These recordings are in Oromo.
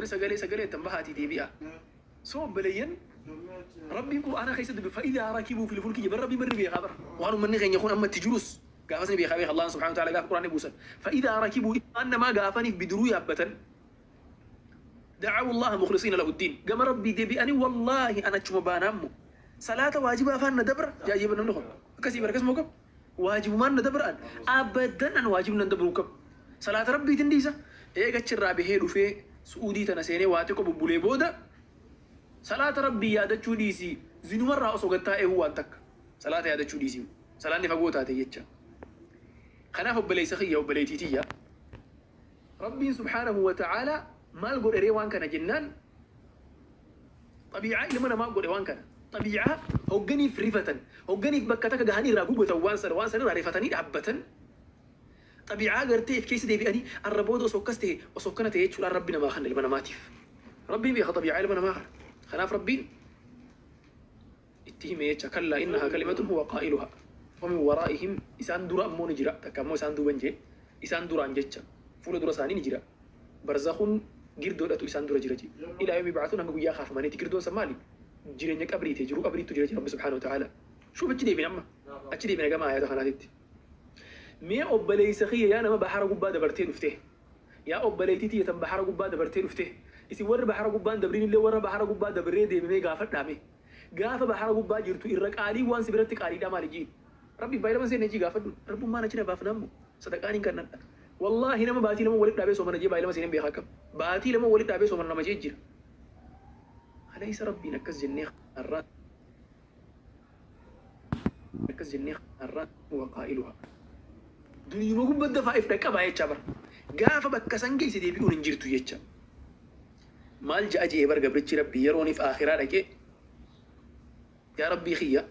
Sagalee sagalee tan bahaatii deebi'a. So obboleeyyan, Rabbiin Qur'aana keessatti dubbe فإذا ركبوا في الفلك bar Rabbiin barri beekaa bara. Waan uummanni keenya kun amma itti jirus gaafas ni beekaa beeka Allah سبحانه وتعالى gaafa Qur'aanni buusan. فإذا ركبوا ilmaan namaa gaafaniif bidiruu yaabbatan دعوا الله مخلصين له الدين gama Rabbii deebi'anii wallaahi an achuma baanaammu salaata waajibaa afaan na dabra jaajiba namni kun akkasii bara akkasuma kam waajibumaan na dabra an abadan an waajibni nan dabruu kam salaata Rabbiitin dhiisa. Eega achirraa bahee dhufee Su'uudii tana seenee waa xiqqoo bubbulee booda salaata Rabbii yaadachuu dhiisii zinumarraa osoo gad taa'eehu waan takka salaata yaadachuu dhiisii salaanni fagoo taate jecha. Kanaaf obboleessa kiyya, obboleettii tiyya, Rabbiin subhaanahu wa ta'aalaa maal godheree waan kana jennaan, xabiicaa ilma namaa godhe waan kana. Xabiicaa hogganiif rifatan, hogganiif bakka takka gahanii irraa gubatan, waan sana waan sana irraa rifatanii dhaabbatan, xabiicaa gartee if keessa deebi'anii arra booda osoo akkas ta'e, osoo akkana ta'e jechuudhaan Rabbi namaa kanna ilma namaatiif. Rabbiin beeka xabiicaa ilma namaa kana. Kanaaf Rabbiin itti hime jecha كلا إنها كلمة هو قائلها ومن ورائهم isaan dura ammoo ni jira, takka ammoo isaan duuban jee, isaan duraan jecha fuula dura isaanii ni jira, barzakhun girdoodhatu isaan dura jira jee إلى يوم يبعثون hanga guyyaa kaafamaniiti. Girdoon san maali? Jireenya qabriiti, jiruu qabriitu jira jee Rabbi سبحانه وتعالى. شوف, achi deebina, amma achi deebina gama ayata kanaatitti. Mee obboleessa kiyya, yaa nama bahara gubbaa dabartee dhufte, yaa obboleettii tiyya tan bahara gubbaa dabartee dhufte, isin warri bahara gubbaan dabriin illee warra bahara gubbaa dabree deemee gaafadhaame, gaafa bahara gubbaa jirtu irra qaalii waan si biratti qaaliidha maali jii? Rabbi baay'ee seenne jii gaafadhu. Rabbummaan achi na baafnammu sadaqaan hin kannadha. Wallaahi nama baatii 2 walitti dhaabee soomana jee baay'ee seeneen beekaa akkam baatii 2 walitti dhaabee soomana nama jee jira. Alaysa Rabbiin akkas jennee har'aa akkas jennee har'aa هو قائلها duniyuma gubbaa dafaa if dhaqqabaa jecha bara gaafa bakka san geesse deebi'uun hin jirtu jecha. Maal ja'a jee bar gabrichi Rabbii yerooniif akhiraa dhaqee, yaa Rabbii kiyya,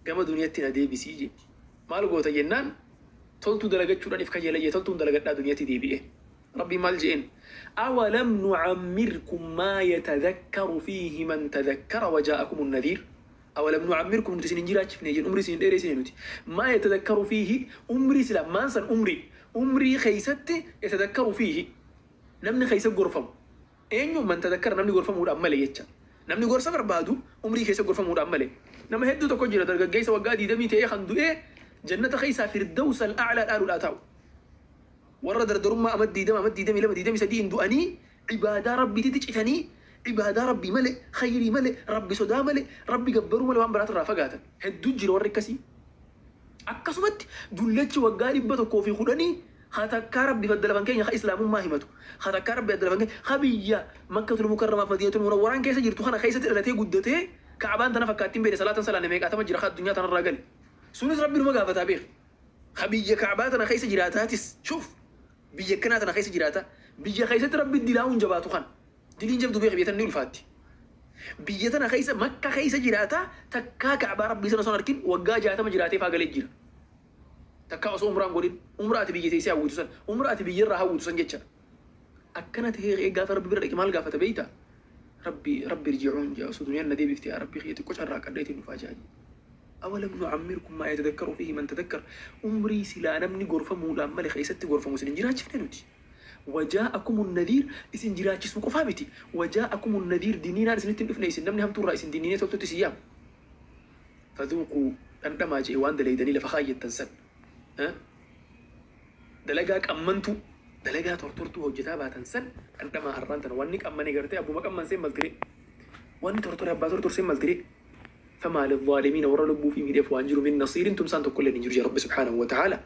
gama duniyatti na deebisii jee. Maal goota jennaan, toltuu dalagachuudhaan if kajeela jee, toltuun dalagadhaa duniyatti deebi'e. Rabbii maal je'een? أولم نعمركم ما يتذكر فيه من تذكر وجاءكم النذير. أولم نعمركم nuti isin hin jiraachifne jeen, umrii isin dheeresine nuti. ما يتذكر فيه umrii sila maan san umrii umrii keeysatti يتذكر فيه namni keeysa gorfamu eenyu? من تذكر namni gorfamuudhaan malee jecha. Namni gorsa barbaadu umrii keessa gorfamuudhaan malee. Nama hedduu tokko jira, dargaggeessa waggaa 20 ta'ee kan du'ee jannata keessaa الفردوس الأعلى dhaaluudhaa taa'u. Warra dardarummaa amad 20, amad 22, 23 hin du'anii ibaadaa Rabbiititti citanii, ibaadaa Rabbii malee, khayrii malee, Rabbi sodaa malee, Rabbi gabbaruu malee waan biraatirraa fagaatan hedduu jira warri akkasii. Akkasumatti dullachi waggaa 110 hatakkaa Rabbi fadda lafan keenya ka islaamummaa himatu, hatakkaa Rabbi adda lafan keenya ka biyya Makkatul Mukarramaa Madiinatul Munawwaraan keessa jirtu kana keessatti dhalatee guddatee Ka'abaan tana fakkaattiin beene salaatan salaanne meeqaatama jira ka addunyaa tanarraa gale. Sunis Rabbi numa gaafataa beek. Ka biyya Ka'abaa tana keessa jiraataatis, شوف, biyya akkanaa tana keessa jiraata, biyya keessatti Rabbi dilaa'uun jabaatu kan diliin jabdu beek, biyya tana ni ulfaatti. Biyya tana keessa, Makka keessa jiraata, takkaa Ka'abaa Rabbii sana osoo hin arkin waggaa 60 jiraatee faa galee jira. Takkaa osoo umraan godhin, umraa ati biyya teessee hawwitu san, umraa ati biyyarraa hawwitu san jecha. Akkana tahee gaafa Rabbi bira dhaqe maal gaafata beeyta? Rabbi رب ارجعون jaa, osoo duniyaan na deebifte yaa Rabbi kiyya xiqqoo carraa qadheetiin dhufaa jaa. أولم نعمركم ما يتذكر فيه من تذكر umrii silaa namni gorfamuudhaan malee keessatti gorfamu isin hin jiraachifne nuti. وجاءكم النذير isin jiraachisuu qofaa miti. وجاءكم النذير diniinaan isinitti hin dhufne isin, namni hamtuurraa isin diniinee toltutti isin yaam. فذوقوا dhandhamaa jee waan dalaydanii lafa kaayyattan san. Dalagaa qammantuu, dalagaa tortortuu hojjetaa baatan san dhandhamaa har'aan tana. Wanni qammane gartee abbuma qamman seen maltire, wanni tortore abbaa tortorseen maltire. فما للظالمين warra lubbuu fi miidheef waan jiru من نصير tumsaan tokkollee hin jiru jee Rabbi سبحانه وتعالى.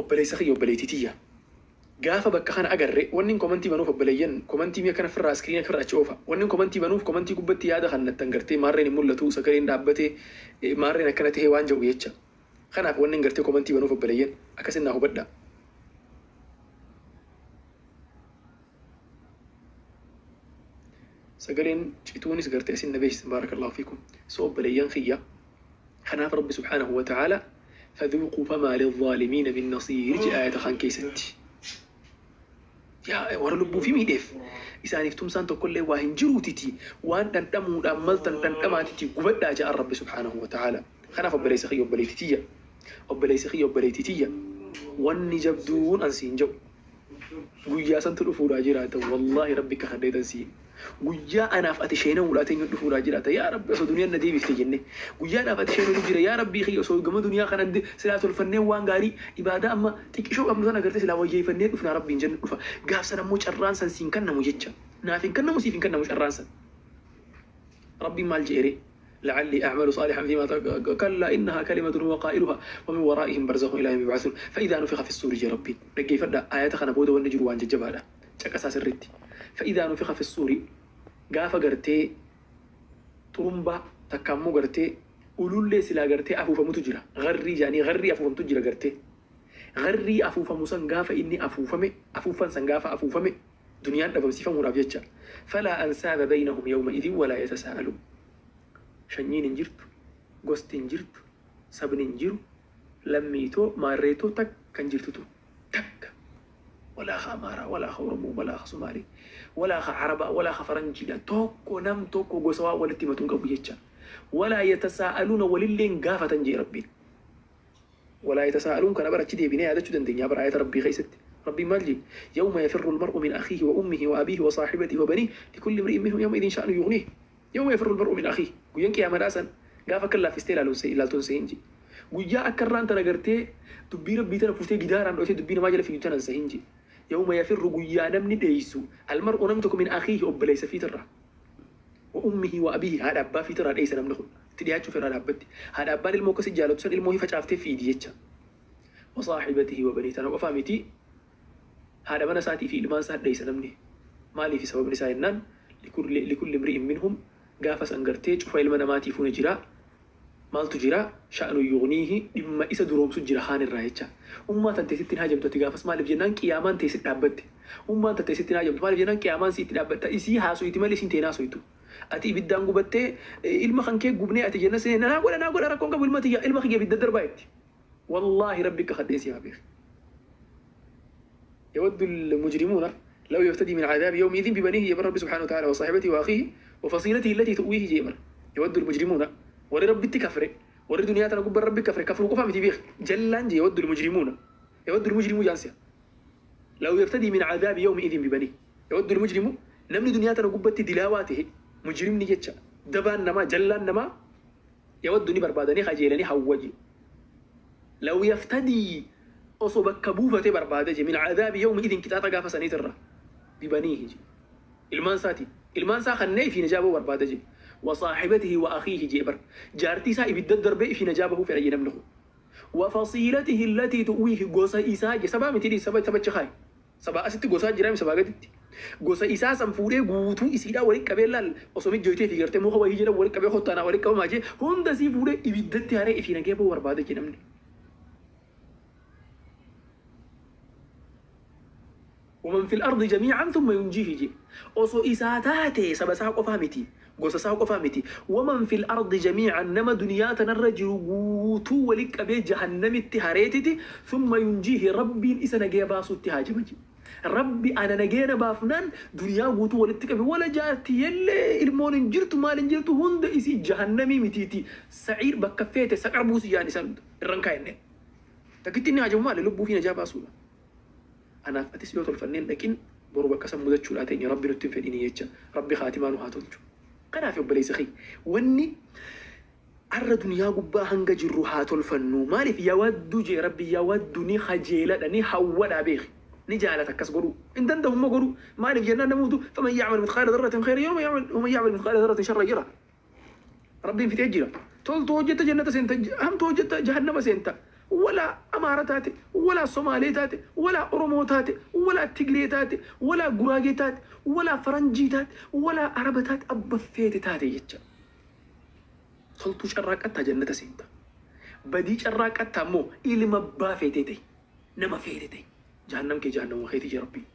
Obboleessa kiyya, obboleettii tiyya, gaafa bakka kana agarre wanni komantii banuuf, obboleeyyan, komantii mi'a kana firraa iskiriina firraa achi oofa. Wanni komantii banuuf komantii gubbatti yaada kan nattan gartee maarreen hin mul'atu, sagaleen dhaabbate, maarreen akkana tahee waan jedhu jecha. Kanaaf wanni gartee komantii banuuf, obboleeyyan, akkasin naa hubadha. Sagaleen cituunis gartee isin na beeksisan. بارك الله فيكم. So obboleeyyan kiyya, kanaaf Rabbi سبحانه وتعالى فذوقوا فما للظالمين من نصير je ayata kan keessatti. Yaa warra lubbuu fi miidheef isaaniif tumsaan tokkollee waa hin jiruutiti, waan dhandhamuudhaan maltan dhandhamaatiti gubadhaa jedhan Rabbi سبحانه وتعالى. Kanaaf obboleessa kiyya, obboleettii tiyya, obboleessa kiyya, obboleettii tiyya, wanni jabduun an siin jedhu Guyyaa santu dhufuudhaa jiraata. Wallaahi rabbi kakadheetan siin. Guyyaa anaaf ati sheenamuudhaa teenyu dhufuudhaa jiraata. Yaa Rabbi, osoo duniyaan na deebifte jenne. Guyyaa anaaf ati sheenuu jira. Yaa Rabbii kiyya, osoo gama duniyaa kana silaa tolfannee waan gaarii ibaadaa amma xiqqishoo qabnu sana agartee silaa wayyeeffannee dhufnaa Rabbiin jennu dhufa. Gaaf sana immoo carraan san siin kennamu jecha. Naaf hin kennamu, siif hin kennamu carraan san. Rabbiin maal je'ere? لعلي أعمل صالحا فيما تركت، كلا إنها كلمة هو قائلها ومن ورائهم برزخ إلى يوم يبعثون. فإذا نفخ في الصور jee Rabbiin. Dhaggeeffadhaa, ayata kana booda wanni jiru waan jajjabaadha. Caqasaa sirriitti. فإذا نفخ في الصور, gaafa gartee xurumbaa takka ammoo gartee ulullee silaa gartee afuufamutu jira. Garrii jaanii garrii afuufamtu jira gartee. Garrii afuufamu san gaafa inni afuufame, afuuffan san gaafa afuufame, duniyaan dhabamsiifamuudhaaf jecha. فلا أنساب بينهم يومئذ ولا يتساءلون. Shanyiin hin jirtu, gosti hin jirtu, sabni hin jiru, lammiitoo maarreetoo takka hin jirtutu takka. Walaa ka Amaaraa, walaa ka Oromoo, walaa ka Sumaalee, walaa ka Arabaa, walaa ka Faranjiidha. Tokko nam tokko gosa waan walitti himatu hin qabu jecha. ولا يتساءلون, walilleen gaafatan jee Rabbiin. ولا يتساءلون kana bara achi deebinee yaadachuu dandeenya bara ayata Rabbii keessatti. Rabbiin maal jee? يوم يفر المرء من أخيه وأمه وأبيه وصاحبته وبنيه لكل امرئ منهم يومئذ شأن يغنيه. يوم يفر المرء من أخيه, guyyaan qiyaamadhaa san gaafa akka laaffistee ilaaltuun sehin jee. Guyyaa akka irraan tana gartee dubbii Rabbii tana fuutee gidaaraan dhootee dubbii namaa jala fiigdu tanan sehin jee. يوم يفر, guyyaa namni dheeysu, المرء namni tokko, من أخيه obboleessa fiitirraa, وأمه وأبيه haadha abbaa fiitirraa dheeysa namni kun. Itti dhiyaachuuf irraa dhaabbatti. Haadha abbaan ilmoo akkasii jaalatu san ilmoo facaaftee fiidi jecha. وصاحبته وبنيه, tana qofaa miti, haadha mana isaatii fi ilmaan isaa dheeysa namni. Maaliif sababni isaa jennaan, لكل امرئ منهم gaafa san gartee cufa ilma namaatiif ni jira. Maaltu jira? شأن يغنيه, dhimma isa duroomsu jira haan irraa jecha. Ummaa tan teessitti hin hajamtu ati gaafas. Maaliif jennaan, qiyaamaan teessitti dhaabbatte. Ummaan tan teessitti hin hajamtu. Maaliif jennaan, qiyaamaan siitti dhaabbatta. Isii haasoyti malee isiin teenaa haasoytu. Ati ibiddaan gubattee ilma kan kee gubnee ati jenna seenee naa godha, naa godha, rakkoon qabu, ilma tiyya, ilma kiyya ibidda darbaa jetti. Wallaahi rabbi kakadhee si haa beeku. يود المجرمون لو يفتدي من عذاب يومئذ ببنيه يا رب سبحانه وتعالى وصاحبته وأخيه وفصيلته التي تؤويه جيمر. يود المجرمون, warri Rabbitti kafre, warri duniyaa tana gubbaa Rabbi kafre, kafruu qofa miti beek, jallaan je. يود المجرمون, يود المجرم jaansiya, لو يفتدي من عذاب يومئذ ببنيه. يود المجرم, namni duniyaa tana gubbatti dilaawaa ta'e, mujrimni jecha, dabaan namaa, jallaan namaa, يود ni barbaadanii kajeelanii hawwaji, لو يفتدي osoo bakka buufatee barbaada je, من عذاب يومئذ qixaaxa gaafa saniitirra, ببنيه je, ilmaan isaati, ilmaan isaa kannee fi najaabuu barbaada je, وصاحبته وأخيه jee bar, jaartii isaa ibidda darbee fi najaabahuu fedha je namni kun, وفصيلته التي تؤويه, gosa isaa je, sabaa miti, saba sabachi kaaye, sabaa asitti gosaa jiraami, sabaa gaditti gosa isaa san fuudhee guutuu isiidhaa walitti qabee laal osoo mijjooytee fi gartee muka wayii jedhan walitti qabee kottaanaa walitti qabamaa jee hunda isii fuudhee ibiddatti haree ifii nagee bahuu barbaada je namni. ومن في الأرض جميعا ثم ينجيه jee. Osoo isaa taate, saba isaa qofaa miti, gosa isaa qofaa miti, ومن في الأرض جميعا, nama duniyaa tanarra jiru guutuu walitti qabee jahannamitti hareetiti, ثم ينجيه, Rabbiin isa nagee baasutti haajama je. Rabbi ana nageena baafnaan duniyaa guutuu walitti qabe, wala jaarti yellee ilmoon hin jirtu, maal hin jirtu, hunda isii jahannamii mitiiti saciir bakka feete saqar buusi jaan isaan irran kaayenne. Takkitti inni haajamu maali? Lubbuu fi najaa baasuudha. Anaaf atis yoo tolfanneen dhaqin boru bakka san mudachuudhaa teenya. Rabbi nutti hin fedhini jecha. Rabbi kaatimaa nu haa tolchu. Kanaaf obboleessa kiyya, wanni arra duniyaa gubbaa hanga jirru haa tolfannu. Maaliif يود jee Rabbi? يود ni kajeeladha, ni hawwadha beeki, ni jaalata akkas godhu, hin danda'u immoo godhu. Maaliif jennaan, namuutu فمن يعمل مثقال ذرة خيرا يره ومن يعمل مثقال ذرة شرا يره. Rabbiin fixee jira. Toltu hojjetta jannata seenta, hamtu hojjetta jahannama seenta. Walaa Amaara taate, walaa Somaalee taate, walaa Oromoo taate, walaa Tigree taate, walaa Guraagee taate, walaa Faranjii taate, walaa Araba taate, abba feete taate jecha. Toltuu carraaqattaa jannata seenta, badii carraaqattaa immoo ilma abbaa feetee ta'e, nama feete ta'e, jahannam kee jahannama keeti jee Rabbiin.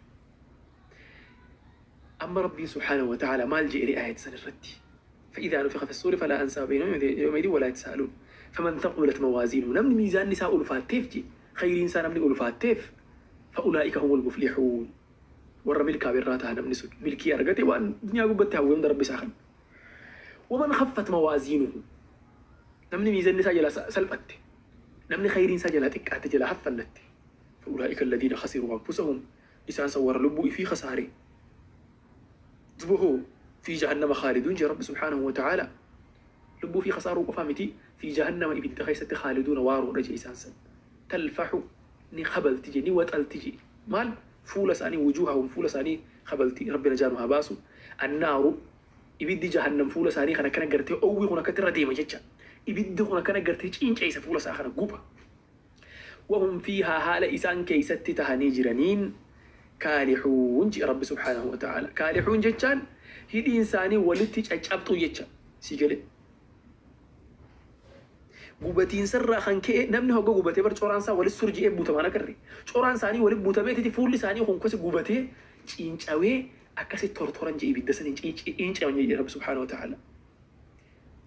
Amma Rabbiin سبحانه وتعالى maal jedhe ayat san irratti? فإذا نفخ في الصور فلا أنساب بينهم يومئذ ولا يتساءلون. فمن ثقلت موازينه, namni miizaanni isaa ulfaatteef je, khayriin isaa namni ulfaatteef, فأولئك هم المفلحون, warra milkaa birraa ta'a. Namni sun milkii argate, waan duniyaa gubbatti hawwee hunda Rabbi isaa kan. ومن خفت موازينه, namni miizanni isaa jala salphatte, namni khayriin isaa jala xiqqaate, jala haffannatte, فأولئك الذين خسروا أنفسهم إسان سور لبو في خساري دبه في جهنم خالدون جي رب سبحانه وتعالى لبو في خسارة وقفامتي في جهنم إبد خيسة خالدون وارو رجي إسان سن تلفح ني خبل تجي ني وتل تجي مال فول ساني وجوههم فول ساني خبلتي ربنا جانوها باسو النار إبد جهنم فول ساني خنا كنا قرتي أوي خنا كتر ديما جتشا إبد خنا كنا قرتي إنش عيسى فول ساخنا قوبا وهم فيها حال إسان كيست تهاني جرانين كالحون جي رب سبحانه وتعالى كالحون جتشان هيد إنساني ولتج أجابتو جتشا سيقلي gubatiin sarraa kan ka'e namni hogga gubatee bar coraan isaa walit surji'ee buutamaan agarre coraan isaanii walit buutamee titi fuulli isaanii kun gubatee cincawee akkasi tortoran jee ibidda saniin ciincawan jee Rabbi subhaanahu wa ta'ala.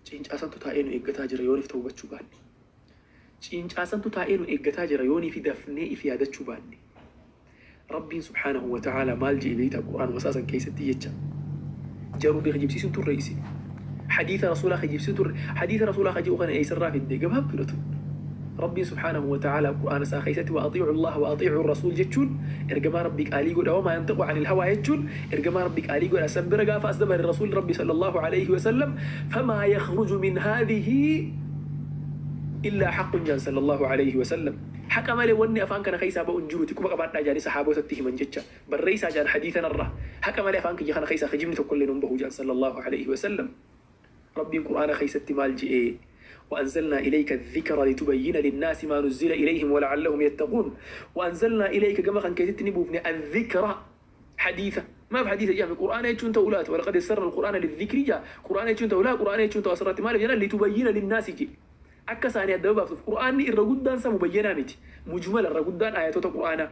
Ciincaa santu taa'ee nu eeggataa jira yooniif ta'uu hubachuu baanne. Ciincaa santu taa'ee nu eeggataa jira yooniif dafnee if yaadachuu baanne. Rabbiin subhaanahu wa ta'ala maal jee beektaa Qur'aan wasaasan keessatti jecha jaruu kijibsiisuun turre isin. حديث رسول الله خجيب ستر حديث رسول الله خجيب وخنا أي سر في الدقة ربي سبحانه وتعالى قرآن ساخيسته وأطيعوا الله وأطيعوا الرسول جتشون إرجما ربك آلي قد وما ينطق عن الهوى يجتشون إرجما ربك آلي قد أسبر قاف أسدبر الرسول ربي صلى الله عليه وسلم فما يخرج من هذه إلا حق جان صلى الله عليه وسلم حق مالي وني أفان كان خيسا بأنجروتي كما قبعد جاني صحابة ستيه من جتشا بل ريسا جان حديثنا الره حق مالي أفان كان خيسا خجمني كل نبه جان صلى الله عليه وسلم ربي القرآن خيست مال جئ وأنزلنا إليك الذكر لتبين للناس ما نزل إليهم ولعلهم يتقون وأنزلنا إليك كما كان كيتني بوفني الذكر حديثة ما في حديثة جاء في القرآن يجون تولات ولقد يسرنا القرآن للذكر جاء قرآن يجون تولات قرآن يجون توسرت مال جنا لتبين للناس جي أكساني الدواب في القرآن الرجودان سمبينا متي مجمل الرجودان آيات القرآن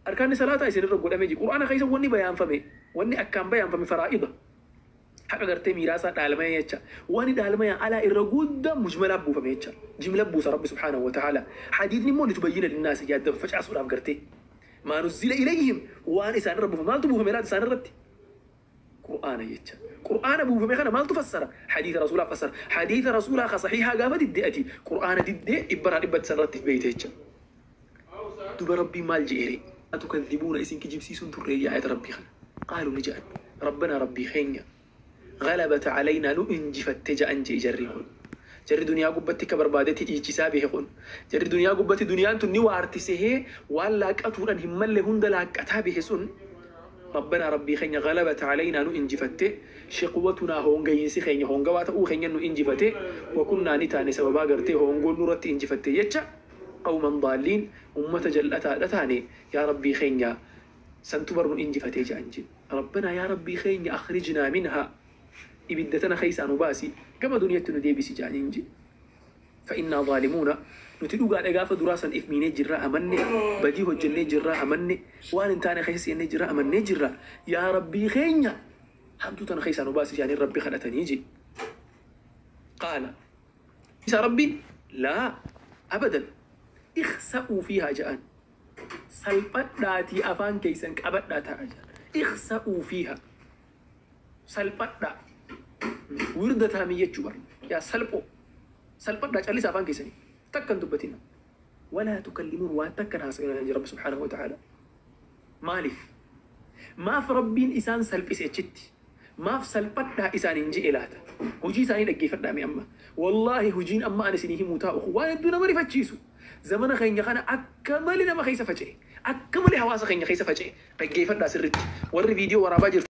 أركان صلاة يصير الرجود أمجي قرآن خيس وني بيان فمي وني أكام بيان فمي فرائضة حق gartee miiraasaa dhaalmaya jecha waan dhaalmaya alaa irra guddaa mujmala buufame jecha jimla buusa rabbi subhaanahu wa ta'ala hadiithni immoo litubayyina linnaasi yaadda facaasuudhaaf gartee maa nuzzila ilayhim waan isaan irra buufame maaltu buufame laata isaan irratti qur'aana jecha qur'aana buufame kana maaltu fassara hadiitha rasuulaa fassara hadiitha rasuulaa ka saxiihaa gaafa diddee ati qur'aana diddee dhibbaraa dhibbatti isaan irratti beeyte jecha duba rabbii maal je'ere atukadhibuuna isin kijibsiisuun turree yaayata rabbii kana qaaluu ni jedhan rabbanaa rabbii keenya غلبت علينا ننجفت جأنجي جريهن جري دنيا قبتي كبربادتي إيجسا بهن جري دنيا قبتي دنيا أنتو نوارتسه ولا كأتور أن هم اللي هند لا كتابه سن ربنا ربي خين غلبت علينا ننجفت شقوتنا هون جينسي خين هون جوات أو خين ننجفت وكنا نتاني سببا قرتي هون قول نورتي إنجفت يتش قوما ضالين أمة جلتا لتاني يا ربي خين سنتبر ننجفت جأنجي ربنا يا ربي خين أخرجنا منها إبدتنا خيسا نباسي كما دنيا نديبسي جانينجي فإنا ظالمون نتلو قال إقافة دراسا إثميني جراء أمني بديه الجنة جراء أمني وان انتاني خيسي إني جراء أمني جراء يا ربي خينيا حمتوتنا خيسا نباسي جاني ربي خلتنيجي قال يا ربي لا أبدا اخسأوا فيها جان سلبت داتي أفان كيسا أبد داتا اخسأوا فيها سلبت داتي وردتها مية جبر يا سلبو سلبت داش اللي سافان كيسني تكن دبتنا ولا تكلمون واتكن هاسئنا يا رب سبحانه وتعالى مالف ما في ربين إنسان سلب إسيتشت ما في سلبت ده إنسان إنجي إلاتا هجي إنسان يدقي فدامي أما والله هجين أما أنا سنيه موتا أخوان دون مري فتشيسو زمن خين خنا أكمل ما خيسة فجأة أكمل هواس خين خيسة فجأة بقي فدا سرت وري فيديو ورا باجر.